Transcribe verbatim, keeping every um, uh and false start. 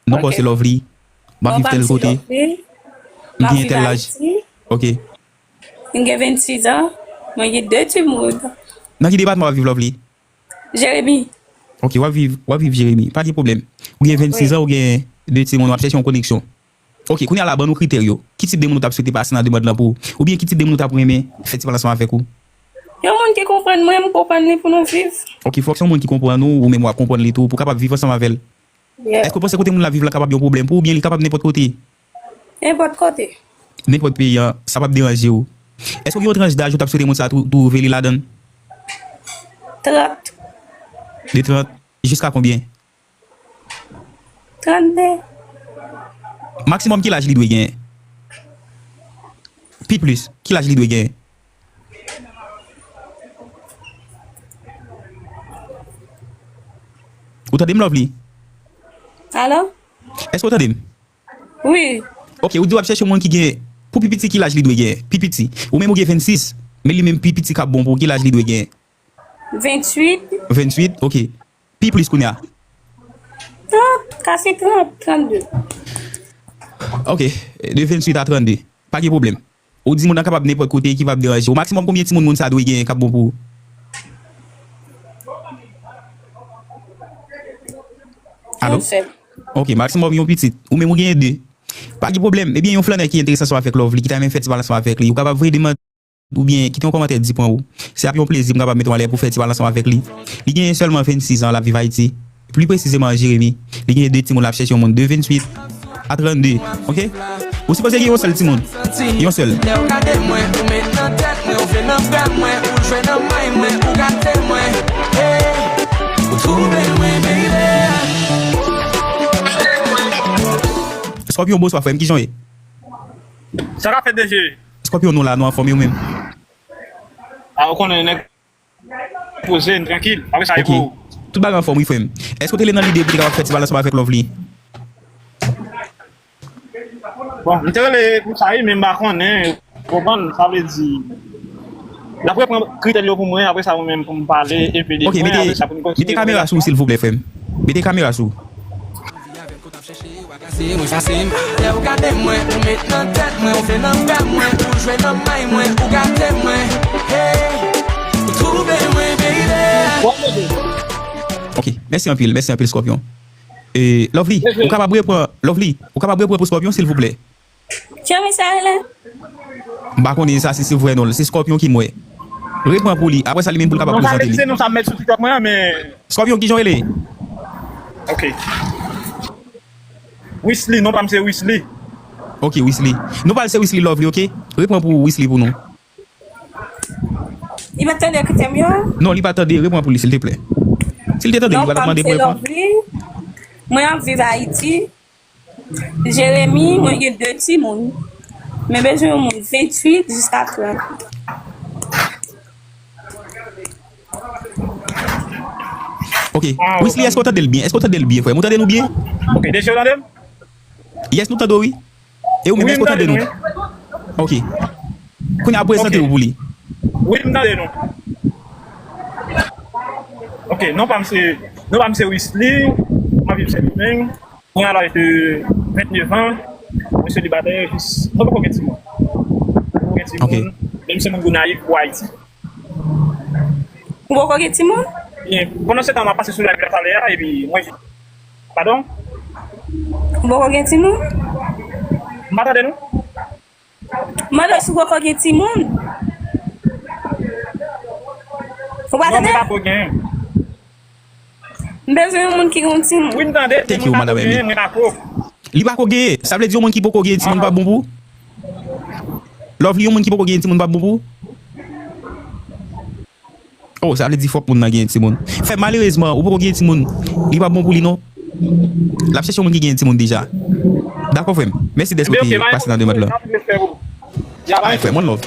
Non pa w se Lovely. M ap viv tèl kote. M genyen tèl laj. Ok. M gen vennsis an. Mwen gen de timoun. Nan ki depatman w ap viv, Lovely? Jeremi. Ok, w ap viv, w ap viv Jeremi. Pa gen pwoblèm. Ou gen vennsis an, ou gen de timoun, w ap chèche yon koneksyon. Ok, kounye a la, ban nou kritè yo. Ki tip de moun ou t ap swete pase nan demann lan pou ou? Oubyen ki tip de moun ou t ap renmen fè ti pale ansanm avèk ou? Yon moun ki konprann mwen, m konprann li pou nou viv. Ok, fòk se yon moun ki konprann ou, ou menm w ap konprann li tou, pou w kapab viv ansanm avè l. Yeah. Èske w panse kote moun la viv la kapab yon pwoblèm pou ou, oubyen li kapab nenpòt kote? Nenpòt kote. Nenpòt peyi an, sa p ap deranje w. Èske w gen yon tranch daj ou t ap swete moun sa twou-, twouve li ladan l? Trant. De trant jiska konbyen? Trannde. Maksimòm ki laj li dwe genyen? Pi plis, ki laj li dwe genyen? Ou tande m, Lovely? Alo? Èske w tande m? Wi. Ok, ou di w ap chèche yon moun ki gen, pou pi piti, ki laj li dwe genyen? Pi piti. Ou menm ou gen vennsis, men li menm pi piti k ap bon pou ou, ki laj li dwe genyen? Venntuit. Venntuit, ok. Pi plis kounye a? Trant, ka se trant, trannde. Ok, de venntuit a trannde. Pa gen pwoblèm. Ou di moun nan kapab nenpòt kote ki p ap deranje w. Maksimòm konbyen timoun moun sa dwe genyen k ap bon pou ou? Alo? Yon sèl. Ok, maksimòm yon pitit. Ou menm ou genyen de. Pa gen pwoblèm. Ebyen, yon flannè ki enterese ansanm avèk Lovely, ki ta renmen fè ti pale ansanm avèk li, ou kapab voye demann oubyen kite yon kòmantè di pwen ou. Se ap yon plezi pou m kapab mete w anlè pou fè ti pale ansanm avèk li. Li genyen sèlman vennsis an, l ap viv Ayiti. Pli presizeman an Jeremi. Li genyen de timoun, l ap chèche yon moun de venntuit a trannde. Ok? Ou sipoze gen yon sèl timoun. Yon sèl. Lè w gade mwen, ou met nan tèt mwen, ou vle nan pè mwen, ou jwe nan may mwen, ou gate mwen. Hey, ou twouble mwen, baby. Scorpion, bonswa, frè m, kijan w ye? Sa k ap fèt, D J? Scorpion, nou la, nou anfòm, e ou menm? A, ou konnen, nèg poze n, trankil. Apre sa, e pou ou. Tout bagay anfòm, wi, frè m. Èske w te rele nan lide pou te kapab fè ti pale ansanm avèk Lovely? Bon, m te rele pou sa, wi, men m pa konnen, ou konprann, sa vle di, l ap reprann kritè l yo pou mwen, apre sa, mwen menm pou m pale, epi li, mwen, apre sa, pou n kontinye. Ok, mete kamera sou ou, silvouplè, frè m. Mete kamera sou ou. Lè w gade mwen, ou met nan tèt mwen, ou vle nan pè mwen, ou jwe nan may mwen, ou gate mwen. Hey, ou twouble mwen, baby. Ok, mèsi anpil, mèsi anpil, Scorpion. E, Lovely, ou kapab repran, Lovely, ou kapab repran pou Scorpion, silvouplè? Jan misye rele? M pa konnen sa si se vrè non l, se Scorpion ki m wè. Repran pou li, apre sa li menm pou l kapab prezante li. Non, sa se non sa m met sou TikTok mwen an, men. Scorpion, kijan w rele? Ok. Wisly, non pa m se Wisly. Ok, Wisly. Non pa l se Wisly Lovely, ok? Repran pou Wisly pou nou. Li pa tande kritè m yo? Non, li pa tande, repran pou li, silteplè. Si l te tande, li pa t ap mande pou repran. Non pa m se Lovely. Mwen ap viv Ayiti. Jeremi, mwen gen de timoun. Men bezwen yon moun venntuit jiska trant. Ok. Ah, Wisly, èske w tande l byen? Èske w tande l byen, frè m? Ou tande nou byen? Ok, D J, ou tande m? Yes, nou tande w, wi. E ou menm, èske w tande nou? Wi, m tande nou, wi. Ok. Kounye a, prezante w pou li. Wi, m tande nou. Ok, non pa m se, non pa m se Wisly, m ap viv Sendomeng. Mwen a laj de vennèf an, mwen selibatè, jis, mwen poko gen timoun. Mwen poko gen timoun, ok, menm si mwen Gonayiv pou Ayiti. Ou poko gen timoun? Byen, pandan se tan, m ap pase sou live la talè a, epi mwen, padon? Ou poko gen timoun? M pa tande nou. Mande si w poko gen timoun. Ou pa tande? Non, m pako gen. M bezwen yon moun ki gen yon timoun. Wi, m tande. Thank you, Madame Amy. Mwen pako gen, mwen pako. Li pako gen. Sa vle di yon moun ki poko gen timoun pa bon pou ou? Lovely, yon moun ki poko gen timoun pa bon pou ou? Oh, sa vle di fòk moun nan gen timoun. Frè m, malerezman, ou poko gen timoun, li pa bon pou li non. L ap chèche yon moun ki gen timoun deja. Dakò, frè m. Mèsi dèske w te pase nan demande lan. Alright, frè m, one love.